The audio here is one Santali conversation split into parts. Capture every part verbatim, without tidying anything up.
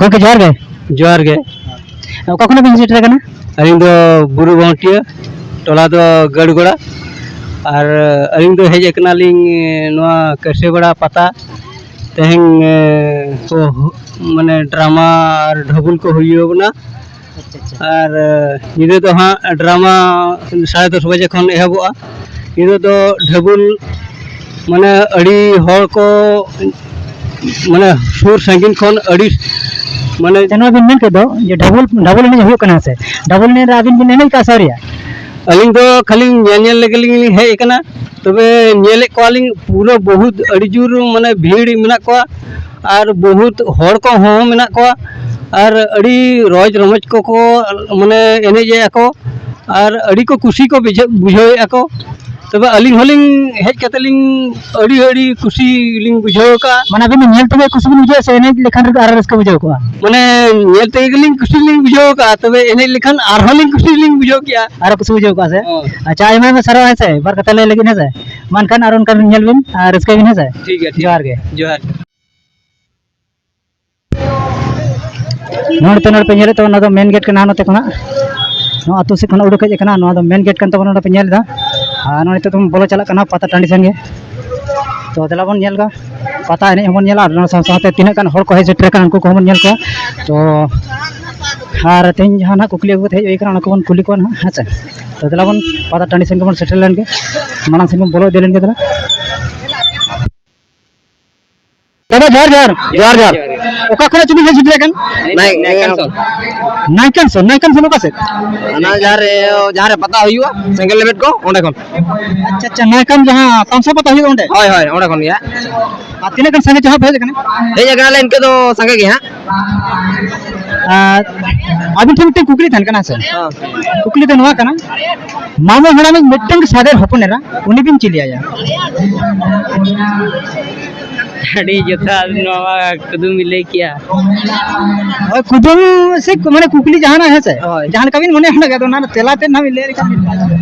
ᱜᱚᱢᱠᱮ ᱡᱚᱦᱟᱨ ᱜᱮ᱾ ᱡᱚᱦᱟᱨ ᱜᱮ᱾ ᱚᱠᱟ ᱠᱷᱚᱱᱟᱜ ᱵᱤᱱ ᱥᱮᱴᱮᱨ ᱟᱠᱟᱱᱟ? ᱟᱹᱞᱤᱧ ᱫᱚ ᱵᱩᱨᱩ ᱵᱟᱹᱣᱴᱤᱭᱟᱹ, ᱴᱚᱞᱟ ᱫᱚ ᱜᱟᱹᱲᱜᱚᱲᱟ᱾ ᱟᱨ ᱟᱹᱞᱤᱧ ᱫᱚ ᱦᱮᱡ ᱟᱠᱟᱱᱟᱞᱤᱧ, ᱮ, ᱱᱚᱣᱟ ᱠᱟᱹᱥᱟᱹᱵᱟᱲᱟ ᱯᱟᱛᱟ᱾ ᱛᱮᱦᱮᱧ, ᱮ, ᱠᱚ ᱦᱩ-, ᱢᱟᱱᱮ ᱰᱨᱟᱢᱟ ᱟᱨ ᱰᱷᱟᱵᱩᱞ ᱠᱚ ᱦᱩᱭᱩᱜ ᱠᱟᱱᱟ᱾ ᱟᱪᱪᱷᱟ, ᱟᱪᱪᱷᱟ᱾ ᱟᱨ, ᱮ, ᱧᱤᱫᱟᱹ ᱫᱚ ᱦᱟᱸᱜ ᱰᱨᱟᱢᱟ ᱥᱟᱲᱮ ᱫᱚᱥ ᱵᱟᱡᱮ ᱠᱷᱚᱱ ᱮᱦᱚᱵᱚᱜᱼᱟ᱾ ᱧᱤᱫᱟᱹ ᱫᱚ ᱰᱷᱟᱵᱩᱞ, ᱢᱟᱱᱮ ᱟᱹᱰᱤ ᱦᱚᱲ ᱠᱚ, ᱢᱟᱱᱮ ᱥᱩᱨ ᱥᱟᱺᱜᱤᱧ ᱠᱷᱚᱱ ᱟᱹᱰᱤ, ᱢᱟᱱᱮ ᱟᱪᱪᱷᱟ, ᱱᱚᱣᱟ ᱵᱤᱱ ᱢᱮᱱ ᱠᱮᱫ ᱫᱚ ᱡᱮ ᱰᱷᱟᱵᱩᱞ, ᱰᱷᱟᱵᱩᱞ ᱮᱱᱮᱡ ᱦᱩᱭᱩᱜ ᱠᱟᱱᱟ ᱥᱮ, ᱰᱷᱟᱵᱩᱞ ᱮᱱᱮᱡ ᱨᱮ ᱟᱹᱵᱤᱱ ᱵᱤᱱ ᱮᱱᱮᱡ ᱠᱟᱜᱼᱟ ᱥᱮ ᱟᱹᱣᱨᱤᱭᱟ? ᱟᱹᱞᱤᱧ ᱫᱚ ᱠᱷᱟᱹᱞᱤ ᱧᱮᱞ ᱧᱮᱞ ᱞᱟᱹᱜᱤᱫ ᱞᱤᱧ ᱦᱮᱡ ᱟᱠᱟᱱᱟ, ᱛᱚᱵᱮ ᱧᱮᱞᱮᱫ ᱠᱚᱣᱟᱞᱤᱧ ᱯᱩᱨᱟᱹ ᱵᱚᱦᱩᱛ ᱟᱹᱰᱤ ᱡᱳᱨ ᱢᱟᱱᱮ ᱵᱷᱤᱲ ᱢᱮᱱᱟᱜ ᱠᱚᱣᱟ᱾ ᱟᱨ ᱵᱚᱦᱩᱛ ᱦᱚᱲ ᱠᱚᱦᱚᱸ ᱢᱮᱱᱟᱜ ᱠᱚᱣᱟ᱾ ᱟᱨ ᱟᱹᱰᱤ ᱨᱚᱡᱽ ᱨᱚᱢᱚᱡᱽ ᱠᱚᱠᱚ ᱢᱟᱱᱮ ᱮᱱᱮᱡᱮᱜᱼᱟ ᱠᱚ᱾ ᱟᱨ ᱟᱹᱰᱤ ᱠᱚ ᱠᱩᱥᱤ ᱠᱚ ᱵᱩᱡᱷᱟᱹᱣ, ᱵᱩᱡᱷᱟᱹᱣᱮᱫᱼᱟ ᱠᱚ᱾ ᱛᱚᱵᱮ ᱟᱹᱞᱤᱧ ᱦᱚᱸᱞᱤᱧ ᱦᱮᱡ ᱠᱟᱛᱮ ᱞᱤᱧ ᱟᱹᱰᱤ, ᱟᱹᱰᱤ ᱠᱩᱥᱤ ᱞᱤᱧ ᱵᱩᱡᱷᱟᱹᱣ ᱟᱠᱟᱫᱼᱟ᱾ ᱢᱟᱱᱮ ᱟᱹᱵᱤᱱ ᱫᱚ ᱧᱮᱞ ᱛᱮᱜᱮ ᱠᱩᱥᱤ ᱵᱤᱱ ᱵᱩᱡᱷᱟᱹᱣᱟ ᱥᱮ ᱮᱱᱮᱡ ᱞᱮᱠᱷᱟᱱ ᱟᱨᱚ ᱨᱟᱹᱥᱠᱟᱹ ᱵᱩᱡᱷᱟᱹᱣ ᱠᱚᱜᱼᱟ? ᱢᱟᱱᱮ ᱧᱮᱞ ᱛᱮᱜᱮ ᱞᱤᱧ ᱠᱩᱥᱤ ᱞᱤᱧ ᱵᱩᱡᱷᱟᱹᱣ ᱟᱠᱟᱫᱼᱟ, ᱛᱚᱵᱮ ᱮᱱᱮᱡ ᱞᱮᱠᱷᱟᱱ ᱟᱨᱦᱚᱸ ᱞᱤᱧ ᱠᱩᱥᱤ ᱞᱤᱧ ᱵᱩᱡᱷᱟᱹᱣ ᱠᱮᱜᱼᱟ᱾ ᱟᱨᱚ ᱠᱩᱥᱤ ᱵᱩᱡᱷᱟᱹᱣ ᱠᱚᱜᱼᱟ ᱥᱮ? ᱦᱳᱭ᱾ ᱟᱪᱪᱷᱟ, ᱟᱭᱢᱟ ᱟᱭᱢᱟ ᱥᱟᱨᱦᱟᱣ, ᱦᱮᱸ ᱥᱮ, ᱵᱟᱨ ᱠᱟᱛᱷᱟ ᱞᱟᱹᱭ ᱞᱟᱹᱜᱤᱫ, ᱦᱮᱸ ᱥᱮ᱾ ᱢᱟ ᱮᱱᱠᱷᱟᱱ ᱟᱨᱚ ᱚᱱᱠᱟ ᱧᱮᱞ ᱵᱤᱱ ᱟᱨ ᱨᱟᱹᱥᱠᱟᱹᱭ ᱵᱤᱱ, ᱦᱮᱸ ᱥᱮ᱾ ᱴᱷᱤᱠ ᱜᱮᱭᱟ, ᱴᱷᱤᱠ᱾ ᱡᱚᱦᱟᱨ ᱜᱮ᱾ ᱡᱚᱦᱟᱨ᱾ ᱱᱚᱰᱮ ᱯᱮ, ᱱᱚᱰᱮ ᱯᱮ ᱧᱮᱞᱮᱫ ᱛᱟᱵᱚᱱᱟ, ᱱᱚᱣᱟ ᱫᱚ ᱢᱮᱱ ᱜᱮᱴ ᱠᱟᱱᱟ ᱱᱚᱛᱮ ᱠᱷᱚᱱᱟᱜ᱾ ᱱᱚᱣᱟ ᱟᱹᱛᱩ ᱥᱮᱫ ᱠᱷᱚᱱᱟᱜ ᱩᱰᱩᱠ ᱦᱮᱡ ᱟᱠᱟᱱᱟ, ᱱᱚᱣᱟ ᱫᱚ ᱢᱮᱱ ᱜᱮᱴ ᱠᱟᱱ ᱛᱟᱵᱚᱱᱟ, ᱱᱚᱰᱮ ᱯᱮ ᱧᱮᱞ ᱮᱫᱟ᱾ ᱟᱨ ᱱᱚᱜᱼᱚᱭ ᱱᱤᱛᱚᱜ ᱫᱚᱵᱚᱱ ᱵᱚᱞᱚ ᱪᱟᱞᱟᱜ ᱠᱟᱱᱟ ᱯᱟᱛᱟ ᱴᱟᱺᱰᱤ ᱥᱮᱱ ᱜᱮ᱾ ᱛᱚ ᱫᱮᱞᱟ ᱵᱚᱱ ᱧᱮᱞ ᱮᱫᱟ, ᱯᱟᱛᱟ ᱮᱱᱮᱡ ᱦᱚᱸᱵᱚᱱ ᱧᱮᱞᱟ, ᱟᱨ ᱚᱱᱟ ᱥᱟᱶ ᱥᱟᱶᱛᱮ ᱛᱤᱱᱟᱹᱜ ᱜᱟᱱ ᱦᱚᱲ ᱠᱚ ᱦᱮᱡ ᱥᱮᱴᱮᱨ ᱟᱠᱟᱱᱟ, ᱩᱱᱠᱩ ᱠᱚᱦᱚᱸ ᱵᱚᱱ ᱧᱮᱞ ᱠᱚᱣᱟ᱾ ᱛᱚ ᱟᱨ ᱛᱮᱦᱮᱧ ᱡᱟᱦᱟᱸ ᱱᱟᱦᱟᱜ ᱠᱩᱠᱞᱤ ᱟᱹᱜᱩ ᱠᱟᱛᱮ ᱦᱮᱡ ᱦᱩᱭ ᱟᱠᱟᱱᱟ, ᱚᱱᱟ ᱠᱚᱵᱚᱱ ᱠᱩᱞᱤ ᱠᱚᱣᱟ ᱱᱟᱦᱟᱜ, ᱦᱮᱸ ᱥᱮ᱾ ᱛᱚ ᱫᱮᱞᱟ ᱵᱚᱱ ᱯᱟᱛᱟ ᱴᱟᱺᱰᱤ ᱥᱮᱱ ᱜᱮᱵᱚᱱ ᱥᱮᱴᱮᱨ ᱞᱮᱱ ᱜᱮ, ᱢᱟᱲᱟᱝ ᱥᱮᱱ ᱵᱚᱱ ᱵᱚᱞᱚ ᱤᱫᱤ ᱞᱮᱱ ᱜᱮ ᱫᱮᱞᱟ᱾ ᱫᱟᱫᱟ, ᱡᱚᱦᱟᱨ, ᱡᱚᱦᱟᱨ᱾ ᱡᱚᱦᱟᱨ, ᱡᱚᱦᱟᱨ᱾ ᱚᱠᱟ ᱠᱷᱚᱱᱟᱜ ᱪᱚᱵᱤᱱ ᱦᱮᱡ ᱥᱮᱴᱮᱨ ᱟᱠᱟᱱ? ᱱᱟᱭ-, ᱱᱟᱭᱠᱟᱱ ᱥᱚᱱ᱾ ᱱᱟᱭᱠᱟᱱ ᱥᱚᱱ, ᱱᱟᱭᱠᱟᱱ ᱥᱚᱱ ᱚᱠᱟ ᱥᱮᱫ? ᱚᱱᱟ ᱡᱟᱦᱟᱸ ᱨᱮ, ᱡᱟᱦᱟᱸ ᱨᱮ ᱯᱟᱛᱟ ᱦᱩᱭᱩᱜᱼᱟ, ᱥᱮᱸᱜᱮᱞ ᱞᱮᱵᱮᱫ ᱠᱚ, ᱚᱸᱰᱮ ᱠᱷᱚᱱ᱾ ᱟᱪᱪᱷᱟ, ᱟᱪᱪᱷᱟ, ᱱᱟᱭᱠᱟᱱ ᱡᱟᱦᱟᱸ ᱛᱟᱢᱥᱟ ᱯᱟᱛᱟ ᱦᱩᱭᱩᱜᱼᱟ, ᱚᱸᱰᱮ? ᱦᱳᱭ, ᱦᱳᱭ, ᱚᱸᱰᱮ ᱠᱷᱚᱱ ᱜᱮ ᱦᱟᱸᱜ᱾ ᱟᱨ ᱛᱤᱱᱟᱹᱜ ᱜᱟᱱ ᱥᱟᱸᱜᱮ ᱪᱟᱦᱟᱵ ᱯᱮ ᱦᱮᱡ ᱟᱠᱟᱱᱟ? ᱦᱮᱡ ᱟᱠᱟᱱᱟᱞᱮ ᱤᱱᱠᱟᱹ ᱫᱚ ᱥᱟᱸᱜᱮ ᱜᱮ ᱦᱟᱸᱜ᱾ ᱟᱨ ᱟᱹᱵᱤᱱ ᱴᱷᱮᱱ ᱢᱤᱫᱴᱮᱱ ᱠᱩᱠᱞᱤ ᱛᱟᱦᱮᱱ ᱠᱟᱱᱟ, ᱦᱮᱸ ᱥᱮ? ᱦᱮᱸ᱾ ᱠᱩᱠᱞᱤ ᱫᱚ ᱱᱚᱣᱟ ᱠᱟᱱᱟ, ᱢᱟᱢᱚ ᱦᱟᱲᱟᱢᱤᱡ ᱢᱤᱫᱴᱟᱝ ᱥᱟᱫᱮᱨ ᱦᱚᱯᱚᱱ ᱮᱨᱟ, ᱩᱱᱤ ᱵᱤᱱ ᱪᱤᱞᱤᱭᱟᱭᱟ? ᱟᱹᱰᱤ ᱡᱚᱛᱷᱟᱛ ᱱᱚᱣᱟ ᱠᱩᱫᱩᱢ ᱵᱤᱱ ᱞᱟᱹᱭ ᱠᱮᱜᱼᱟ᱾ ᱦᱳᱭ, ᱠᱩᱫᱩᱢ ᱥᱮ ᱠᱩ-, ᱢᱟᱱᱮ ᱠᱩᱠᱞᱤ ᱡᱟᱦᱟᱱᱟᱜ, ᱦᱮᱸ ᱥᱮ? ᱦᱳᱭ᱾ ᱡᱟᱦᱟᱸ ᱞᱮᱠᱟ ᱵᱤᱱ ᱢᱚᱱᱮᱭᱟ, ᱚᱱᱟ ᱜᱮ ᱟᱫᱚ ᱚᱱᱟ ᱨᱮᱱᱟᱜ ᱛᱮᱞᱟ ᱛᱮᱫ ᱱᱟᱦᱟᱜ ᱵᱤᱱ ᱞᱟᱹᱭ ᱞᱮᱠᱷᱟᱱ ᱵᱤᱱ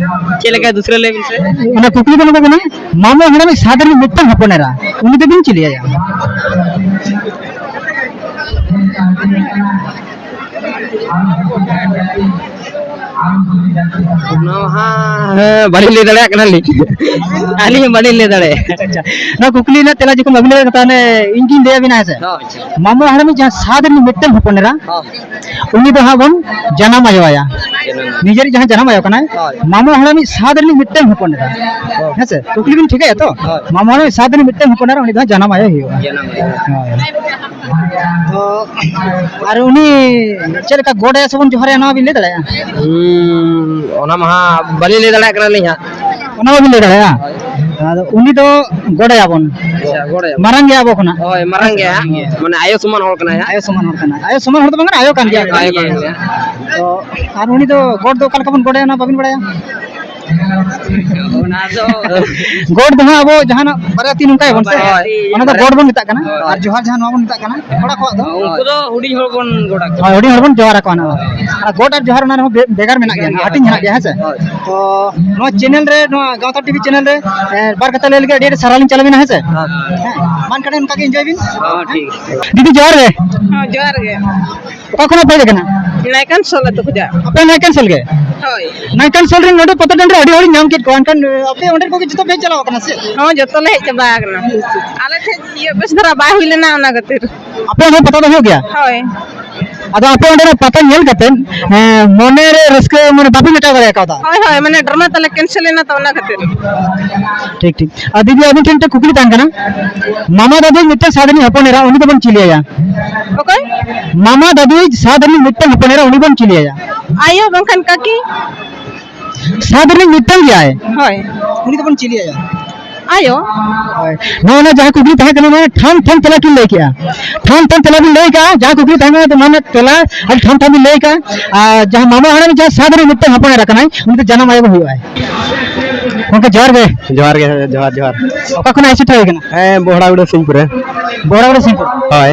ᱪᱮᱫ ᱞᱮᱠᱟ ᱫᱩᱥᱨᱟ ᱞᱟᱹᱭ ᱵᱤᱱ ᱥᱮ? ᱚᱱᱟ ᱠᱩᱠᱞᱤ ᱫᱚ ᱱᱚᱝᱠᱟ ᱠᱟᱱᱟ, ᱢᱟᱢᱚ ᱦᱟᱲᱟᱢᱤᱡ ᱥᱟᱫ ᱨᱤᱱᱤᱡ ᱢᱤᱫᱴᱟᱝ ᱦᱚᱯᱚᱱ ᱮᱨᱟ, ᱩᱱᱤ ᱫᱚᱵᱤᱱ ᱪᱤᱞᱤᱭᱟᱭᱟ? ᱱᱚᱣᱟ ᱦᱟᱸᱜ, ᱦᱮᱸ, ᱵᱟᱹᱞᱤᱧ ᱞᱟᱹᱭ ᱫᱟᱲᱮᱭᱟᱜ ᱠᱟᱱᱟᱞᱤᱧ᱾ ᱟᱹᱞᱤᱧ ᱦᱚᱸ ᱵᱟᱹᱞᱤᱧ ᱞᱟᱹᱭ ᱫᱟᱲᱮᱭᱟᱜᱼᱟ᱾ ᱟᱪᱪᱷᱟ, ᱟᱪᱪᱷᱟ᱾ ᱱᱚᱣᱟ ᱠᱩᱠᱞᱤ ᱨᱮᱱᱟᱜ ᱛᱮᱞᱟ ᱡᱚᱠᱷᱚᱱ ᱵᱟᱹᱵᱤᱱ ᱞᱟᱹᱭ ᱫᱟᱲᱮᱭᱟᱜ ᱠᱟᱱᱟ, ᱛᱟᱦᱚᱞᱮ ᱤᱧ ᱜᱤᱧ ᱞᱟᱹᱭ ᱟᱵᱤᱱᱟ, ᱦᱮᱸ ᱥᱮ? ᱦᱚᱸ, ᱟᱪᱪᱷᱟ᱾ ᱢᱟᱢᱚ ᱦᱟᱲᱟᱢᱤᱡ ᱡᱟᱦᱟᱸ ᱥᱟᱛ ᱨᱤᱱᱤᱡ ᱢᱤᱫᱴᱮᱱ ᱦᱚᱯᱚᱱ ᱮᱨᱟ, ᱦᱚᱸ᱾ ᱩᱱᱤ ᱫᱚ ᱦᱟᱸᱜ ᱵᱚᱱ ᱡᱟᱱᱟᱢ ᱟᱭᱳ ᱟᱭᱟ᱾ ᱡᱟᱱᱟᱢ ᱟᱭᱳ᱾ ᱱᱤᱡᱮᱨᱤᱡ ᱡᱟᱦᱟᱸ ᱡᱟᱱᱟᱢ ᱟᱭᱳ ᱠᱟᱱᱟᱭ, ᱦᱳᱭ᱾ ᱢᱟᱢᱚ ᱦᱟᱲᱟᱢᱤᱡ ᱥᱟᱛ ᱨᱤᱱᱤᱡ ᱢᱤᱫᱴᱮᱱ ᱦᱚᱯᱚᱱ ᱮᱨᱟ᱾ ᱦᱚᱸ᱾ ᱦᱮᱸ ᱥᱮ? ᱠᱩᱠᱞᱤ ᱵᱤᱱ ᱴᱷᱤᱠᱟᱹᱭᱟ ᱛᱚ? ᱦᱳᱭ᱾ ᱢᱟᱢᱚ ᱦᱟᱲᱟᱢᱤᱡ ᱥᱟᱛ ᱨᱤᱱᱤᱡ ᱢᱤᱫᱴᱮᱱ ᱦᱚᱯᱚᱱ ᱮᱨᱟ, ᱩᱱᱤ ᱫᱚ ᱦᱟᱸᱜ ᱡᱟᱱᱟᱢ ᱟᱭᱳ ᱦᱩᱭᱩᱜᱼᱟ᱾ ᱡᱟᱱᱟᱢ ᱟᱭᱳ᱾ ᱦᱳᱭ᱾ ᱛᱚ, ᱟᱨ ᱩᱱᱤ ᱪᱮᱫ ᱞᱮᱠᱟ ᱜᱚᱰ ᱟᱭᱟ ᱥᱮᱵᱚᱱ ᱡᱚᱦᱟᱨ ᱟᱭᱟ, ᱱᱚᱣᱟ ᱵᱤᱱ ᱞᱟᱹᱭ ᱫᱟᱲᱮᱭᱟᱜᱼᱟ? ᱦᱩᱸ, ᱚᱱᱟ ᱢᱟ ᱦᱟᱸᱜ ᱵᱟᱹᱞᱤᱧ ᱞᱟᱹᱭ ᱫᱟᱲᱮᱭᱟᱜ ᱠᱟᱱᱟᱞᱤᱧ ᱦᱟᱸᱜ᱾ ᱚᱱᱟ ᱵᱟᱹᱵᱤᱱ ᱞᱟᱹᱭ ᱫᱟᱲᱮᱭᱟᱜᱼᱟ? ᱦᱳᱭ᱾ ᱟᱫᱚ ᱩᱱᱤ ᱫᱚ ᱜᱚᱰ ᱟᱭᱟᱵᱚᱱ᱾ ᱟᱪᱪᱷᱟ, ᱜᱚᱰ ᱟᱭᱟᱵᱚᱱ᱾ ᱢᱟᱨᱟᱝ ᱜᱮᱭᱟ ᱟᱵᱚ ᱠᱷᱚᱱᱟᱜ᱾ ᱦᱳᱭ, ᱢᱟᱨᱟᱝ ᱜᱮᱭᱟ᱾ ᱢᱟᱱᱮ ᱟᱭᱳ ᱥᱚᱢᱟᱱ ᱦᱚᱲ ᱠᱟᱱᱟᱭ ᱦᱟᱸᱜ᱾ ᱟᱭᱳ ᱥᱚᱢᱟᱱ ᱦᱚᱲ ᱠᱟᱱᱟᱭ᱾ ᱟᱭᱳ ᱥᱚᱢᱟᱱ ᱦᱚᱲ ᱫᱚ ᱵᱟᱝ ᱠᱟᱱᱟ, ᱟᱭᱳ ᱠᱟᱱ ᱜᱮᱭᱟ᱾ ᱟᱭᱳ ᱠᱟᱱ ᱜᱮᱭᱟ᱾ ᱛᱚ, ᱟᱨ ᱩᱱᱤ ᱫᱚ ᱜᱚᱰ ᱫᱚ ᱚᱠᱟ ᱞᱮᱠᱟ ᱵᱚᱱ ᱜᱚᱰ ᱟᱭᱟ, ᱚᱱᱟ ᱵᱟᱹᱵᱤᱱ ᱵᱟᱲᱟᱭᱟ? ᱚᱱᱟ ᱫᱚ ᱜᱚᱰ ᱫᱚ ᱦᱟᱸᱜ ᱟᱵᱚ ᱡᱟᱦᱟᱱᱟᱜ ᱵᱟᱨᱭᱟ ᱛᱤ ᱱᱚᱝᱠᱟᱭᱟᱵᱚᱱ ᱥᱮ, ᱵᱟᱨᱭᱟ ᱛᱤ ᱚᱱᱟ ᱫᱚ ᱜᱚᱰ ᱵᱚᱱ ᱢᱮᱛᱟᱜ ᱠᱟᱱᱟ᱾ ᱦᱳᱭ᱾ ᱟᱨ ᱡᱚᱦᱟᱨ ᱡᱟᱦᱟᱸ ᱱᱚᱣᱟ ᱵᱚᱱ ᱢᱮᱛᱟᱜ ᱠᱟᱱᱟ, ᱠᱚᱲᱟ ᱠᱚᱣᱟᱜ ᱫᱚ᱾ ᱩᱱᱠᱩ ᱫᱚ ᱦᱩᱰᱤᱧ ᱦᱚᱲ ᱵᱚᱱ ᱜᱚᱰ ᱟᱠᱚᱣᱟ᱾ ᱦᱳᱭ, ᱦᱩᱰᱤᱧ ᱦᱚᱲ ᱵᱚᱱ ᱡᱚᱦᱟᱨ ᱟᱠᱚᱣᱟ ᱱᱚᱣᱟ᱾ ᱦᱳᱭ᱾ ᱟᱨ ᱜᱚᱰ ᱟᱨ ᱡᱚᱦᱟᱨ ᱚᱱᱟ ᱨᱮᱦᱚᱸ ᱵᱷᱮ-, ᱵᱷᱮᱜᱟᱨ ᱢᱮᱱᱟᱜ ᱜᱮᱭᱟ, ᱦᱟᱹᱴᱤᱧ ᱦᱮᱱᱟᱜ ᱜᱮᱭᱟ, ᱦᱮᱸ ᱥᱮ? ᱦᱳᱭ᱾ ᱛᱚ, ᱱᱚᱣᱟ ᱪᱮᱱᱮᱞ ᱨᱮ, ᱱᱚᱣᱟ ᱜᱟᱶᱛᱟ ᱴᱤᱵᱷᱤ ᱪᱮᱱᱮᱞ ᱨᱮ, ᱮ, ᱵᱟᱨ ᱠᱟᱛᱷᱟ ᱞᱟᱹᱭ ᱞᱟᱹᱜᱤᱫ ᱟᱹᱰᱤ ᱟᱹᱰᱤ ᱥᱟᱨᱦᱟᱣ ᱞᱤᱧ ᱪᱟᱞ ᱟᱵᱤᱱᱟ, ᱦᱮᱸ ᱥᱮ? ᱦᱳᱭ᱾ ᱦᱮᱸ, ᱢᱟ ᱮᱱᱠᱷᱟᱱ ᱚᱱᱠᱟ ᱜᱮ enjoy ᱵᱤᱱ᱾ ᱦᱚᱸ, ᱴᱷᱤᱠ᱾ ᱫᱤᱫᱤ, ᱡᱚᱦᱟᱨ ᱜᱮ᱾ ᱦᱚᱸ, ᱡᱚᱦᱟᱨ ᱜᱮ᱾ ᱚᱠᱟ ᱠᱷᱚᱱᱟᱜ ᱯᱮ ᱦᱮᱡ ᱟᱠᱟᱱᱟ? ᱱᱟᱭᱠᱟᱱ ᱥᱚᱞ ᱟᱹᱛᱩ ᱠᱷᱚᱱᱟᱜ᱾ ᱟᱯᱮ ᱱᱟᱭᱠᱟᱱ ᱥᱚᱞ ᱜᱮ? ᱦᱳᱭ᱾ ᱱᱟᱭᱠᱟᱱ ᱥᱚᱞ ᱨᱮᱱ ᱱᱚᱰᱮ ᱯᱚᱛᱟ ᱴᱟᱺᱰᱤ ᱨᱮ ᱟᱹᱰᱤ ᱦᱚᱲᱤᱧ ᱧᱟᱢ ᱠᱮᱫ ᱠᱚᱣᱟ, ᱮᱱᱠᱷᱟᱱ, ᱟᱯᱮ ᱚᱸᱰᱮ ᱠᱚᱜᱮ ᱡᱚᱛᱚ ᱯᱮ ᱪᱟᱞᱟᱣ ᱟᱠᱟᱱᱟ ᱥᱮ? ᱦᱚᱸ, ᱡᱚᱛᱚ ᱞᱮ ᱦᱮᱡ ᱪᱟᱵᱟ ᱟᱠᱟᱱᱟ᱾ ᱟᱞᱮ ᱴᱷᱮᱡ ᱤᱭᱟᱹ ᱵᱮᱥ ᱫᱷᱟᱨᱟ ᱵᱟᱭ ᱦᱩᱭ ᱞᱮᱱᱟ, ᱚᱱᱟ ᱠᱷᱟᱹᱛᱤᱨ᱾ ᱟᱯᱮ ᱚᱸᱰᱮ ᱯᱟᱛᱟ ᱫᱚ ᱦᱩᱭᱩᱜ ᱜᱮᱭᱟ? ᱦᱳᱭ᱾ ᱟᱫᱚ ᱟᱯᱮ ᱚᱸᱰᱮᱱᱟᱜ ᱯᱟᱛᱟ ᱧᱮᱞ ᱠᱟᱛᱮ, ᱮᱸ, ᱢᱚᱱᱮ ᱨᱮ ᱨᱟᱹᱥᱠᱟᱹ ᱢᱟᱱᱮ ᱵᱟᱯᱮ ᱢᱮᱴᱟᱣ ᱫᱟᱲᱮ ᱠᱟᱣᱫᱟ? ᱦᱳᱭ, ᱦᱳᱭ, ᱢᱟᱱᱮ ᱰᱨᱟᱢᱟ ᱛᱟᱞᱮ cancel ᱮᱱᱟ ᱛᱚ, ᱚᱱᱟ ᱠᱷᱟᱹᱛᱤᱨ᱾ ᱴᱷᱤᱠ, ᱴᱷᱤᱠ᱾ ᱟᱨ ᱫᱤᱫᱤ, ᱟᱹᱵᱤᱱ ᱴᱷᱮᱱ ᱢᱤᱫᱴᱮᱱ ᱠᱩᱠᱞᱤ ᱛᱟᱦᱮᱱ ᱠᱟᱱᱟ, ᱢᱟᱢᱟ ᱫᱟᱫᱩ ᱢᱤᱫᱴᱮᱱ ᱥᱟᱛ ᱨᱤᱱᱤᱡ ᱦᱚᱯᱚᱱ ᱮᱨᱟ, ᱩᱱᱤ ᱫᱚᱵᱚᱱ ᱪᱤᱞᱤᱭᱟᱭᱟ? ᱚᱠᱚᱭ? ᱢᱟᱢᱟ ᱫᱟᱫᱩᱭᱤᱡ ᱥᱟᱛ ᱨᱤᱱᱤᱡ ᱢᱤᱫᱴᱮᱱ ᱦᱚᱯᱚᱱ ᱮᱨᱟ, ᱩᱱᱤ ᱵᱚᱱ ᱪᱤᱞᱤᱭᱟᱭᱟ? ᱟᱭᱳ ᱵᱟᱝᱠᱷᱟᱱ ᱠᱟᱹᱠᱤ᱾ ᱥᱟᱛ ᱨᱤᱱᱤᱡ ᱢᱤᱫᱴᱮᱱ ᱜᱮᱭᱟᱭ᱾ ᱦᱳᱭ᱾ ᱩᱱᱤ ᱫᱚᱵᱚᱱ ᱪᱤᱞᱤᱭᱟᱭᱟ? ᱟᱭᱳ᱾ ᱦᱳᱭ᱾ ᱱᱚᱜᱼᱚ ᱱᱟ ᱡᱟᱦᱟᱸ ᱠᱩᱠᱞᱤ ᱛᱟᱦᱮᱸ ᱠᱟᱱᱟ, ᱢᱟᱱᱮ ᱴᱷᱟᱢ ᱴᱷᱟᱢ ᱛᱮᱞᱟ ᱠᱤᱱ ᱞᱟᱹᱭ ᱠᱮᱜᱼᱟ᱾ ᱴᱷᱟᱢ ᱴᱷᱟᱢ ᱛᱮᱞᱟ ᱵᱤᱱ ᱞᱟᱹᱭ ᱠᱟᱜᱼᱟ, ᱡᱟᱦᱟᱸ ᱠᱩᱠᱞᱤ ᱛᱟᱦᱮᱸ ᱠᱟᱱᱟ, ᱢᱟᱱᱮ ᱛᱮᱞᱟ ᱟᱹᱰᱤ ᱴᱷᱟᱢ ᱴᱷᱟᱢ ᱵᱤᱱ ᱞᱟᱹᱭ ᱠᱟᱜᱼᱟ᱾ ᱟᱨ ᱡᱟᱦᱟᱸ ᱢᱟᱢᱟ ᱦᱟᱲᱟᱢ ᱡᱟᱦᱟᱸ ᱥᱟᱛ ᱨᱤᱱᱤᱡ ᱢᱤᱫᱴᱮᱱ ᱦᱚᱯᱚᱱ ᱮᱨᱟ ᱠᱟᱱᱟᱭ, ᱩᱱᱤ ᱫᱚ ᱡᱟᱱᱟᱢ ᱟᱭᱳ ᱜᱮ ᱦᱩᱭᱩᱜᱼᱟᱭ᱾ ᱜᱚᱢᱠᱮ ᱡᱚᱦᱟᱨ ᱜᱮ᱾ ᱡᱚᱦᱟᱨ ᱜᱮ, ᱡᱚᱦᱟᱨ, ᱡᱚᱦᱟᱨ᱾ ᱚᱠᱟ ᱠᱷᱚᱱᱟᱜ ᱦᱮᱡ ᱥᱮᱴᱮᱨ ᱦᱩᱭ ᱠᱟᱱᱟ? ᱦᱮᱸ, ᱵᱚᱦᱲᱟᱜᱩᱲᱟᱹ ᱥᱤᱝᱯᱩᱨᱮ᱾ ᱵᱚᱦᱲᱟᱜᱩᱲᱟᱹ ᱥᱤᱝᱯᱩᱨ? ᱦᱳᱭ᱾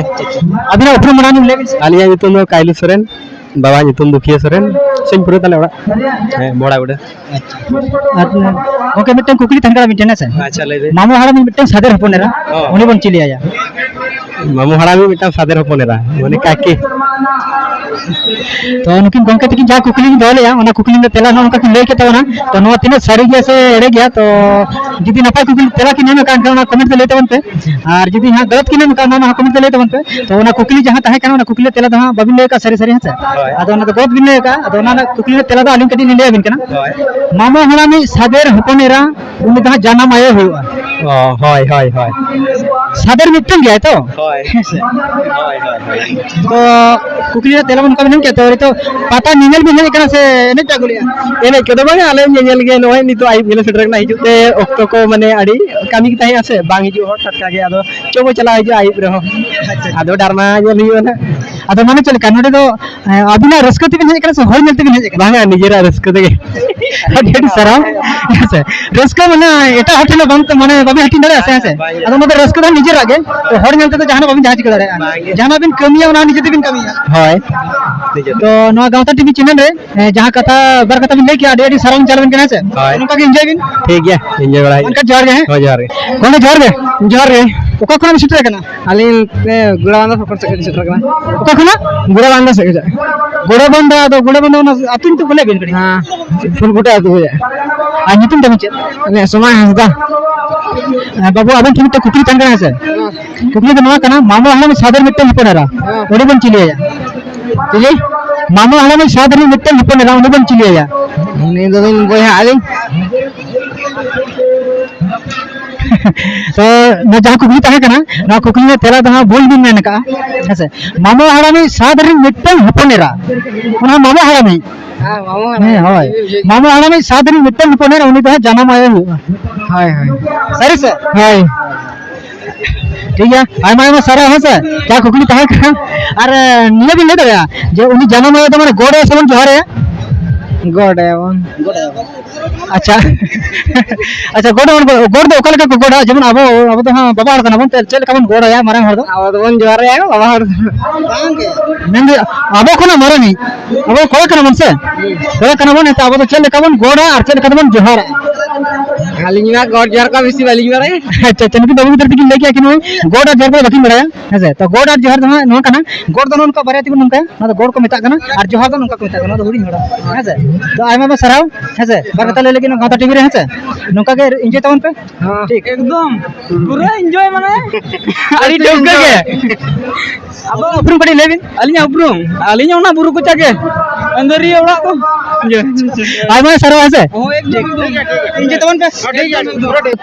ᱟᱹᱵᱤᱱᱟᱜ ᱩᱯᱨᱩᱢ ᱢᱟᱲᱟᱝ ᱞᱤᱧ ᱞᱟᱹᱭ ᱵᱤᱱ ᱥᱮ? ᱟᱹᱞᱤᱧᱟᱜ ᱧᱩᱛᱩᱢ ᱫᱚ ᱠᱟᱭᱞᱩ ᱥᱚᱨᱮᱱ, ᱵᱟᱵᱟ ᱧᱩᱛᱩᱢ ᱫᱩᱠᱷᱤᱭᱟᱹ ᱥᱚᱨᱮᱱ, ᱥᱤᱝᱯᱩᱨᱮ ᱛᱟᱞᱮ ᱚᱲᱟᱜ᱾ ᱦᱮᱸ, ᱵᱚᱦᱲᱟᱜᱩᱲᱟᱹ᱾ ᱟᱪᱪᱷᱟ᱾ ᱟᱨ, ᱜᱚᱢᱠᱮ, ᱢᱤᱫᱴᱮᱱ ᱠᱩᱠᱞᱤ ᱛᱟᱦᱮᱱ ᱠᱟᱱᱟ ᱢᱤᱫᱴᱮᱱ, ᱦᱮᱸ ᱥᱮ? ᱟᱪᱪᱷᱟ, ᱞᱟᱹᱭ ᱵᱤᱱ᱾ ᱢᱟᱢᱚ ᱦᱟᱲᱟᱢ ᱢᱤᱫᱴᱮᱱ ᱥᱟᱫᱮᱨ ᱦᱚᱯᱚᱱ ᱮᱨᱟ, ᱦᱚᱸ᱾ ᱩᱱᱤ ᱵᱚᱱ ᱪᱤᱞᱤᱭᱟᱭᱟ? ᱢᱟᱢᱚ ᱦᱟᱲᱟᱢ ᱢᱤᱫᱴᱟᱝ ᱥᱟᱫᱮᱨ ᱦᱚᱯᱚᱱ ᱮᱨᱟ, ᱢᱟᱱᱮ ᱠᱟᱹᱠᱤ᱾ ᱛᱚ ᱱᱩᱠᱤᱱ ᱜᱚᱢᱠᱮ ᱛᱟᱹᱠᱤᱱ ᱡᱟᱦᱟᱸ ᱠᱩᱠᱞᱤ ᱞᱤᱧ ᱫᱚᱦᱚ ᱞᱮᱫᱼᱟ, ᱚᱱᱟ ᱠᱩᱠᱞᱤ ᱨᱮᱱᱟᱜ ᱛᱮᱞᱟ ᱱᱚᱜᱼᱚ ᱱᱚᱝᱠᱟ ᱠᱤᱱ ᱞᱟᱹᱭ ᱠᱮᱫ ᱛᱟᱵᱚᱱᱟ᱾ ᱛᱚ ᱱᱚᱣᱟ ᱛᱤᱱᱟᱹᱜ ᱥᱟᱹᱨᱤ ᱜᱮᱭᱟ ᱥᱮ ᱮᱲᱮ ᱜᱮᱭᱟ? ᱛᱚ ᱡᱩᱫᱤ ᱱᱟᱯᱟᱭ ᱠᱩᱠᱞᱤ ᱛᱮᱞᱟ ᱠᱤᱱ ᱮᱢ ᱟᱠᱟᱫ ᱠᱷᱟᱱ, ᱚᱱᱟ ᱠᱚᱢᱮᱱᱴ ᱛᱮ ᱞᱟᱹᱭ ᱛᱟᱵᱚᱱ ᱯᱮ᱾ ᱟᱨ ᱡᱩᱫᱤ ᱦᱟᱸᱜ ᱜᱟᱞᱟᱛ ᱠᱤᱱ ᱮᱢ ᱟᱠᱟᱫ, ᱚᱱᱟ ᱦᱚᱸ ᱠᱚᱢᱮᱱᱴ ᱛᱮ ᱞᱟᱹᱭ ᱛᱟᱵᱚᱱ ᱯᱮ᱾ ᱛᱚ ᱚᱱᱟ ᱠᱩᱠᱞᱤ ᱡᱟᱦᱟᱸ ᱛᱟᱦᱮᱸ ᱠᱟᱱᱟ, ᱚᱱᱟ ᱠᱩᱠᱞᱤ ᱨᱮᱱᱟᱜ ᱛᱮᱞᱟ ᱫᱚ ᱦᱟᱸᱜ ᱵᱟᱵᱤᱱ ᱞᱟᱹᱭ ᱟᱠᱟᱫ ᱥᱟᱹᱨᱤ ᱥᱟᱹᱨᱤ, ᱦᱮᱸ ᱥᱮ? ᱦᱳᱭ᱾ ᱟᱫᱚ ᱚᱱᱟ ᱫᱚ ᱜᱚᱞᱚᱛ ᱵᱤᱱ ᱞᱟᱹᱭ ᱟᱠᱟᱫ᱾ ᱟᱫᱚ ᱚᱱᱟ ᱨᱮᱱᱟᱜ ᱠᱩᱠᱞᱤ ᱨᱮᱱᱟᱜ ᱛᱮᱞᱟ ᱫᱚ ᱟᱹᱞᱤᱧ ᱠᱟᱹᱴᱤᱡ ᱞᱤᱧ ᱞᱟᱹᱭ ᱟᱵᱤᱱ ᱠᱟᱱᱟ᱾ ᱦᱳᱭ᱾ ᱢᱟᱢᱚ ᱦᱟᱲᱟᱢᱤᱡ ᱥᱟᱫᱮᱨ ᱦᱚᱯᱚᱱ ᱮᱨᱟ, ᱩᱱᱤ ᱫᱚ ᱦᱟᱸᱜ ᱡᱟᱱᱟᱢ ᱟᱭᱳ ᱦᱩᱭᱩᱜᱼᱟ᱾ ᱚ, ᱦᱳᱭ, ᱦᱳᱭ, ᱦᱳᱭ᱾ ᱥᱟᱫᱮᱨ ᱢᱤᱫᱴᱟᱝ ᱜᱮᱭᱟᱭ ᱛᱚ? ᱦᱳᱭ᱾ ᱦᱮᱸ ᱥᱮ? ᱦᱳᱭ, ᱦᱳᱭ, ᱦᱳᱭ᱾ ᱛᱚ ᱠᱩᱠᱞᱤ ᱨᱮᱱᱟᱜ ᱛᱮᱞᱟ ᱢᱟ ᱱᱚᱝᱠᱟ ᱵᱤᱱ ᱮᱢ ᱠᱮᱫ, ᱛᱚ ᱱᱤᱛᱚᱜ ᱯᱟᱛᱟ ᱧᱮᱧᱮᱞ ᱵᱤᱱ ᱦᱮᱡ ᱟᱠᱟᱱᱟ ᱥᱮ ᱮᱱᱮᱡ ᱯᱮ ᱟᱹᱜᱩ ᱞᱮᱫᱼᱟ? ᱮᱱᱮᱡ ᱠᱚᱫᱚ ᱵᱟᱝᱟ, ᱟᱞᱮ ᱧᱮᱧᱮᱞ ᱜᱮ᱾ ᱱᱚᱜᱼᱚᱭ ᱱᱤᱛᱚᱜ ᱟᱹᱭᱩᱵ ᱜᱮᱞᱮ ᱥᱮᱴᱮᱨ ᱠᱟᱱᱟ᱾ ᱦᱤᱡᱩᱜ ᱛᱮ ᱚᱠᱛᱚ ᱠᱚ ᱢᱟᱱᱮ ᱟᱹᱰᱤ ᱠᱟᱹᱢᱤ ᱜᱮ ᱛᱟᱦᱮᱸᱜᱼᱟ ᱥᱮ, ᱵᱟᱝ ᱦᱤᱡᱩᱜ ᱦᱚᱲ ᱴᱟᱴᱠᱟ ᱜᱮ᱾ ᱟᱫᱚ ᱪᱚ ᱵᱚ ᱪᱟᱞᱟᱜ ᱦᱤᱡᱩᱜᱼᱟ ᱟᱹᱭᱩᱵ ᱨᱮᱦᱚᱸ᱾ ᱟᱫᱚ ᱰᱨᱟᱢᱟ ᱧᱮᱞ ᱦᱩᱭᱩᱜᱼᱟ ᱱᱟᱦᱟᱜ᱾ ᱟᱫᱚ ᱢᱟᱱᱮ ᱪᱮᱫ ᱞᱮᱠᱟ, ᱱᱚᱰᱮ ᱫᱚ, ᱮᱸ, ᱟᱹᱵᱤᱱᱟᱜ ᱨᱟᱹᱥᱠᱟᱹ ᱛᱮᱵᱤᱱ ᱦᱮᱡ ᱟᱠᱟᱱᱟ ᱥᱮ ᱦᱚᱲ ᱧᱮᱞ ᱛᱮᱵᱤᱱ ᱦᱮᱡ ᱟᱠᱟᱱᱟ? ᱵᱟᱝᱟ, ᱱᱤᱡᱮᱨᱟᱜ ᱨᱟᱹᱥᱠᱟᱹ ᱛᱮᱜᱮ᱾ ᱟᱹᱰᱤ ᱟᱹᱰᱤ ᱥᱟᱨᱦᱟᱣ᱾ ᱦᱮᱸ ᱥᱮ, ᱨᱟᱹᱥᱠᱟᱹ ᱢᱟᱱᱮ ᱮᱴᱟᱜ ᱦᱚᱲ ᱴᱷᱮᱱ ᱫᱚ ᱵᱟᱝ, ᱢᱟᱱᱮ ᱵᱟᱵᱤᱱ ᱦᱟᱹᱴᱤᱧ ᱫᱟᱲᱮᱭᱟᱜᱼᱟ ᱥᱮ, ᱦᱮᱸ ᱥᱮ? ᱵᱟᱝ᱾ ᱟᱫᱚ ᱚᱱᱟ ᱫᱚ ᱨᱟᱹᱥᱠᱟᱹ ᱫᱚ ᱱᱤᱡᱮᱨᱟᱜ ᱜᱮ, ᱛᱚ ᱦᱚᱲ ᱧᱮᱞ ᱛᱮᱫᱚ ᱡᱟᱦᱟᱱᱟᱜ ᱵᱟᱵᱤᱱ ᱡᱟᱦᱟᱸ ᱪᱤᱠᱟᱹ ᱫᱟᱲᱮᱭᱟᱜᱼᱟ᱾ ᱵᱟᱝ᱾ ᱡᱟᱦᱟᱱᱟᱜ ᱵᱤᱱ ᱠᱟᱹᱢᱤᱭᱟ, ᱚᱱᱟ ᱱᱤᱡᱮ ᱛᱮᱵᱤᱱ ᱠᱟᱹᱢᱤᱭᱟ᱾ ᱦᱳᱭ᱾ ᱱᱤᱡᱮ ᱛᱮ᱾ ᱛᱚ ᱱᱚᱣᱟ ᱜᱟᱶᱛᱟ ᱴᱤᱵᱷᱤ ᱪᱮᱱᱮᱞ ᱨᱮ, ᱮᱸ, ᱡᱟᱦᱟᱸ ᱠᱟᱛᱷᱟ, ᱵᱟᱨ ᱠᱟᱛᱷᱟ ᱵᱤᱱ ᱞᱟᱹᱭ ᱠᱮᱜᱼᱟ, ᱟᱹᱰᱤ ᱟᱹᱰᱤ ᱥᱟᱨᱦᱟᱣ ᱞᱤᱧ ᱪᱟᱞ ᱟᱵᱤᱱ ᱠᱟᱱᱟ, ᱦᱮᱸ ᱥᱮ? ᱦᱳᱭ᱾ ᱱᱚᱝᱠᱟ ᱜᱮ ᱮᱱᱡᱚᱭ ᱵᱤᱱ᱾ ᱴᱷᱤᱠ ᱜᱮᱭᱟ, ᱮᱱᱡᱚᱭ ᱵᱟᱲᱟᱭ ᱦᱩᱭᱩᱜᱼᱟ᱾ ᱜᱚᱝᱠᱮ ᱡᱚᱦᱟᱨ ᱜᱮ᱾ ᱦᱳᱭ, ᱡᱚᱦᱟᱨ ᱜᱮ᱾ ᱜᱚᱝᱠᱮ ᱡᱚᱦᱟᱨ ᱜᱮ᱾ ᱡᱚᱦᱟᱨ ᱜᱮ᱾ ᱚᱠᱟ ᱠᱷᱚᱱᱟᱜ ᱵᱤᱱ ᱥᱮᱴᱮᱨ ᱟᱠᱟᱱᱟ? ᱟᱹᱞᱤᱧ ᱱᱚᱛᱮ ᱜᱳᱲᱟᱵᱟᱱᱫᱟ ᱥᱚᱠᱚᱨ ᱥᱮᱫ ᱠᱷᱚᱱ ᱥᱮᱴᱮᱨ ᱠᱟᱱᱟ᱾ ᱚᱠᱟ ᱠᱷᱚᱱᱟᱜ? ᱜᱳᱲᱟᱵᱟᱱᱫᱟ ᱥᱮᱫ ᱠᱷᱚᱱ᱾ ᱜᱳᱲᱟᱵᱟᱱᱫᱟ, ᱟᱫᱚ ᱜᱳᱲᱟᱵᱟᱱᱫᱟ ᱚᱱᱟ ᱟᱹᱛᱩ ᱧᱩᱛᱩᱢ ᱠᱚ ᱞᱟᱹᱭ ᱵᱤᱱ ᱠᱟᱹᱴᱤᱡ᱾ ᱦᱮᱸ, ᱯᱷᱩᱞᱠᱩᱴᱟ ᱟᱹᱛᱩ ᱦᱩᱭᱩᱜᱼᱟ᱾ ᱟᱨ ᱧᱩᱛᱩᱢ ᱛᱟᱵᱤᱱ ᱪᱮᱫ? ᱟᱹᱞᱤᱧᱟᱜ ᱥᱚᱢᱟᱭ ᱦᱟᱸᱥᱫᱟ᱾ ᱦᱮᱸ, ᱵᱟᱹᱵᱩ, ᱟᱵᱮᱱ ᱴᱷᱮᱱ ᱢᱤᱫᱴᱮᱱ ᱠᱩᱠᱞᱤ ᱛᱟᱦᱮᱱ ᱠᱟᱱᱟ, ᱦᱮᱸ ᱥᱮ? ᱦᱮᱸ᱾ ᱠᱩᱠᱞᱤ ᱫᱚ ᱱᱚᱣᱟ ᱠᱟᱱᱟ, ᱢᱟᱢᱚ ᱦᱟᱲᱟᱢ ᱥᱟᱫᱮᱨ ᱢᱤᱫᱴᱮᱱ ᱦᱚᱯᱚᱱ ᱮᱨᱟ, ᱦᱮᱸ᱾ ᱩᱱᱤ ᱵᱚᱱ ᱪᱤᱞᱤᱭᱟᱭᱟ? ᱪᱤᱞᱤ? ᱢᱟᱢᱚ ᱦᱟᱲᱟᱢ ᱥᱟᱫᱮᱨ ᱢᱤᱫᱴᱮᱱ ᱦᱚᱯᱚᱱ ᱮᱨᱟ, ᱩᱱᱤ ᱵᱚᱱ ᱪᱤᱞᱤᱭᱟᱭᱟ? ᱩᱱᱤ ᱫᱚ ᱵᱚᱭᱦᱟ ᱟᱹᱞᱤᱧ᱾ ᱛᱚ, ᱱᱚᱣᱟ ᱡᱟᱦᱟᱸ ᱠᱩᱠᱞᱤ ᱛᱟᱦᱮᱸ ᱠᱟᱱᱟ, ᱱᱚᱣᱟ ᱠᱩᱠᱞᱤ ᱨᱮᱱᱟᱜ ᱛᱮᱞᱟ ᱫᱚ ᱦᱟᱸᱜ ᱵᱷᱩᱞ ᱵᱤᱱ ᱢᱮᱱ ᱟᱠᱟᱜᱼᱟ᱾ ᱦᱮᱸ ᱥᱮ? ᱢᱟᱢᱚ ᱦᱟᱲᱟᱢᱤᱡ ᱥᱟᱫ ᱨᱤᱱ ᱢᱤᱫᱴᱟᱝ ᱦᱚᱯᱚᱱ ᱮᱨᱟ᱾ ᱚᱱᱟ ᱢᱟᱢᱚ ᱦᱟᱲᱟᱢᱤᱡ᱾ ᱦᱮᱸ, ᱢᱟᱢᱚ ᱦᱟᱲᱟᱢ᱾ ᱦᱮᱸ, ᱦᱳᱭ᱾ ᱢᱟᱢᱚ ᱦᱟᱲᱟᱢᱤᱡ ᱥᱟᱫ ᱨᱤᱱ ᱢᱤᱫᱴᱟᱝ ᱦᱚᱯᱚᱱ ᱮᱨᱟ, ᱩᱱᱤ ᱫᱚ ᱦᱟᱸᱜ ᱡᱟᱱᱟᱢ ᱟᱭᱳ ᱦᱩᱭᱩᱜᱼᱟ᱾ ᱦᱳᱭ, ᱦᱳᱭ᱾ ᱥᱟᱹᱨᱤ ᱥᱮ? ᱦᱳᱭ᱾ ᱴᱷᱤᱠ ᱜᱮᱭᱟ, ᱟᱭᱢᱟ ᱟᱭᱢᱟ ᱥᱟᱨᱦᱟᱣ, ᱦᱮᱸ ᱥᱮ? ᱡᱟ ᱠᱩᱠᱞᱤ ᱛᱟᱦᱮᱸ ᱠᱟᱱᱟ᱾ ᱟᱨ, ᱮ, ᱱᱤᱭᱟᱹ ᱵᱤᱱ ᱞᱟᱹᱭ ᱫᱟᱲᱮᱭᱟᱜᱼᱟ ᱡᱮ ᱩᱱᱤ ᱡᱟᱱᱟᱢ ᱟᱭᱳ ᱫᱚ ᱢᱟᱱᱮ ᱜᱚᱰ ᱟᱭᱟ ᱥᱮ ᱵᱚᱱ ᱡᱚᱦᱟᱨ ᱟᱭᱟ? ᱜᱚᱰ ᱟᱭᱟ ᱵᱚᱱ᱾ ᱟᱪᱪᱷᱟ᱾ ᱟᱪᱪᱷᱟ, ᱜᱚᱰ ᱟᱵᱚᱱ, ᱜᱚᱰ ᱫᱚ ᱚᱠᱟ ᱞᱮᱠᱟ ᱠᱚ ᱜᱚᱰᱟ? ᱡᱮᱢᱚᱱ ᱟᱵᱚ, ᱟᱵᱚ ᱫᱚ ᱦᱟᱸᱜ ᱵᱟᱵᱟ ᱦᱚᱲ ᱠᱟᱱᱟ ᱵᱚᱱ, ᱛᱚ ᱪᱮᱫ ᱞᱮᱠᱟ ᱵᱚᱱ ᱜᱚᱰ ᱟᱭᱟ ᱢᱟᱨᱟᱝ ᱦᱚᱲ ᱫᱚ? ᱟᱵᱚ ᱫᱚᱵᱚᱱ ᱡᱚᱦᱟᱨ ᱟᱭᱟ ᱵᱟᱵᱟ ᱦᱚᱲ ᱫᱚ᱾ ᱢᱮᱱᱫᱚ ᱟᱵᱚ ᱠᱷᱚᱱᱟᱜ ᱢᱟᱨᱟᱝ ᱤᱡ, ᱟᱵᱚ ᱠᱚᱲᱟ ᱠᱟᱱᱟ ᱵᱚᱱ ᱥᱮ? ᱠᱚᱲᱟ ᱠᱟᱱᱟ ᱵᱚᱱ, ᱮᱱᱛᱮ ᱟᱵᱚ ᱫᱚ ᱪᱮᱫ ᱞᱮᱠᱟ ᱵᱚᱱ ᱜᱚᱰᱟ ᱟᱨ ᱪᱮᱫ ᱞᱮᱠᱟ ᱛᱮᱵᱚᱱ ᱡᱚᱦᱟᱨᱟ? ᱟᱹᱞᱤᱧ ᱢᱟ ᱜᱚᱰ ᱡᱚᱦᱟᱨ ᱠᱚ ᱵᱮᱥᱤ ᱵᱟᱹᱞᱤᱧ ᱵᱟᱲᱟᱭᱟ᱾ ᱟᱪᱪᱷᱟ ᱟᱪᱪᱷᱟ, ᱱᱩᱠᱤᱱ ᱵᱟᱹᱵᱩ ᱜᱤᱫᱽᱨᱟᱹ ᱛᱟᱹᱠᱤᱱ ᱞᱟᱹᱭ ᱠᱮᱜᱼᱟ ᱠᱤᱱ ᱱᱚᱜᱼᱚᱭ ᱜᱚᱰ ᱟᱨ ᱡᱚᱦᱟᱨ ᱠᱚᱫᱚ ᱵᱟᱹᱠᱤᱱ ᱵᱟᱲᱟᱭᱟ᱾ ᱦᱮᱸ ᱥᱮ, ᱛᱚ ᱜᱚᱰ ᱟᱨ ᱡᱚᱦᱟᱨ ᱫᱚ ᱦᱟᱸᱜ ᱱᱚᱣᱟ ᱠᱟᱱᱟ, ᱜᱚᱰ ᱫᱚ ᱱᱚᱜᱼᱚ ᱱᱚᱝᱠᱟ ᱵᱟᱨᱭᱟ ᱛᱮᱵᱚᱱ ᱱᱚᱝᱠᱟᱭᱟ, ᱱᱚᱣᱟ ᱫᱚ ᱜᱚᱰ ᱠᱚ ᱢᱮᱛᱟᱜ ᱠᱟᱱᱟ, ᱟᱨ ᱡᱚᱦᱟᱨ ᱫᱚ ᱱᱚᱝᱠᱟ ᱠᱚ ᱢᱮᱛᱟᱜ ᱠᱟᱱᱟ, ᱱᱚᱣᱟ ᱫᱚ ᱦᱩᱰᱤᱧ ᱦᱚᱲᱟᱜ᱾ ᱦᱮᱸ ᱥᱮ, ᱛᱚ ᱟᱭᱢᱟ ᱟᱭᱢᱟ ᱥᱟᱨᱦᱟᱣ᱾ ᱦᱮᱸ ᱥᱮ, ᱵᱟᱨ ᱠᱟᱛᱷᱟ ᱞᱟᱹᱭ ᱞᱟᱹᱜᱤᱫ ᱱᱚᱣᱟ ᱜᱟᱶᱛᱟ ᱴᱤᱵᱷᱤ ᱨᱮ᱾ ᱦᱮᱸ ᱥᱮ, ᱱᱚᱝᱠᱟ ᱜᱮ ᱤᱱᱡᱚᱭ ᱛᱟᱵᱚᱱ ᱯᱮ᱾ ᱴᱷᱤᱠ᱾ ᱮᱠᱫᱚᱢ ᱯᱩᱨᱟᱹ ᱤᱱᱡᱚᱭ ᱢᱟᱱᱮ᱾ ᱟᱹᱰᱤ ᱴᱷᱟᱹᱣᱠᱟᱹ ᱜᱮ᱾ ᱟᱵᱚ ᱩᱯᱨᱩᱢ ᱠᱟᱹᱴᱤᱡ ᱞᱟᱹᱭ ᱵᱤᱱ᱾ ᱟᱹᱞᱤᱧᱟᱜ ᱩᱯᱨᱩᱢ, ᱟᱹᱞᱤᱧ ᱚᱱᱟ ᱵᱩᱨᱩ ᱠᱚᱪᱟ ᱜᱮ, ᱟᱹᱱᱫᱟᱹᱨᱤᱭᱟᱹ ᱚᱲᱟᱜ ᱫᱚ᱾ ᱟᱭᱢᱟ ᱥᱟᱨᱦᱟᱣ᱾ ᱦᱮᱸ ᱥᱮ, ᱦᱳᱭ, ᱮᱠᱫᱚᱢ, ᱮᱠᱫᱚᱢ᱾ ᱤᱱᱡᱚᱭ ᱛᱟᱵᱚᱱ ᱯᱮ᱾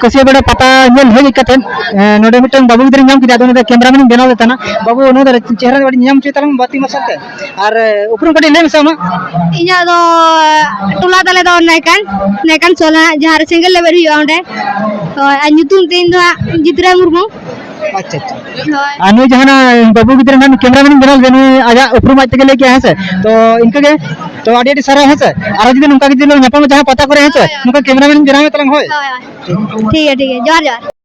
ᱠᱟᱹᱥᱤᱭᱟᱹ ᱵᱮᱲᱟ ᱯᱟᱛᱟ ᱧᱮᱞ ᱦᱮᱡ ᱠᱟᱛᱮ, ᱮ, ᱱᱚᱰᱮ ᱢᱤᱫᱴᱟᱝ ᱵᱟᱹᱵᱩ ᱜᱤᱫᱽᱨᱟᱹᱧ ᱧᱟᱢ ᱠᱮᱫᱮᱭᱟ, ᱟᱫᱚ ᱩᱱᱤ ᱫᱚ ᱠᱮᱢᱨᱟᱢᱮᱱ ᱤᱧ ᱵᱮᱱᱟᱣ ᱞᱮ ᱛᱟᱦᱮᱱᱟ᱾ ᱵᱟᱹᱵᱩ, ᱱᱚᱣᱟ ᱫᱚ ᱪᱮᱦᱨᱟ ᱧᱚᱜ ᱠᱟᱹᱴᱤᱡ ᱧᱟᱢ ᱦᱚᱪᱚᱭ ᱛᱟᱞᱟᱝ ᱢᱮ ᱵᱟᱹᱛᱤ ᱢᱟᱨᱥᱟᱞ ᱛᱮ᱾ ᱟᱨ, ᱮ, ᱩᱯᱨᱩᱢ ᱠᱟᱹᱴᱤᱡ ᱞᱟᱹᱭ ᱢᱮᱥᱮ ᱟᱢᱟᱜ᱾ ᱤᱧᱟᱹᱜ ᱫᱚ ᱴᱚᱞᱟ ᱛᱟᱞᱮ ᱫᱚ ᱱᱟᱭᱠᱟᱱ, ᱱᱟᱭᱠᱟᱱ ᱥᱳᱞᱟ ᱦᱟᱸᱜ, ᱡᱟᱦᱟᱸ ᱨᱮ ᱥᱮᱸᱜᱮᱞ ᱞᱮᱵᱮᱫ ᱦᱩᱭᱩᱜᱼᱟ ᱚᱸᱰᱮ᱾ ᱦᱳᱭ, ᱟᱨ ᱧᱩᱛᱩᱢ ᱛᱤᱧ ᱫᱚ ᱦᱟᱸᱜ ᱡᱤᱛᱨᱟ ᱢᱩᱨᱢᱩ᱾ ᱟᱪᱪᱷᱟ, ᱟᱪᱪᱷᱟ᱾ ᱦᱳᱭ᱾ ᱟᱨ ᱱᱩᱭ ᱡᱟᱦᱟᱸ ᱵᱟᱹᱵᱩ ᱜᱤᱫᱽᱨᱟᱹ ᱱᱟᱦᱟᱜ ᱠᱮᱢᱨᱟᱢᱮᱱ ᱵᱮᱱᱟᱣ ᱞᱮᱫᱮ, ᱱᱩᱭ ᱟᱡᱟᱜ ᱩᱯᱨᱩᱢ ᱟᱡ ᱛᱮᱜᱮ ᱞᱟᱹᱭ ᱠᱮᱜᱼᱟ, ᱦᱮᱸ ᱥᱮ? ᱛᱚ ᱤᱱᱠᱟᱹ ᱜᱮ, ᱛᱚ ᱟᱹᱰᱤ ᱟᱹᱰᱤ ᱥᱟᱨᱦᱟᱣ, ᱦᱮᱸ ᱥᱮ? ᱟᱨᱚ ᱡᱩᱫᱤ ᱱᱚᱝᱠᱟ ᱜᱮ ᱡᱩᱫᱤ ᱞᱟᱝ ᱧᱟᱯᱟᱢᱟ ᱡᱟᱦᱟᱸ ᱯᱟᱛᱟ ᱠᱚᱨᱮ, ᱦᱮᱸ ᱥᱮ? ᱦᱳᱭ, ᱦᱳᱭ᱾ ᱱᱚᱝᱠᱟ ᱠᱮᱢᱨᱟᱢᱮᱱ ᱵᱮᱱᱟᱣ ᱢᱮ ᱛᱟᱞᱟᱝ, ᱦᱳᱭ᱾ ᱦᱳᱭ, ᱦᱳᱭ᱾ ᱴᱷᱤᱠ ᱜᱮᱭᱟ, ᱴᱷᱤᱠ ᱜᱮᱭᱟ᱾ ᱡᱚᱦᱟᱨ, ᱡᱚᱦᱟᱨ᱾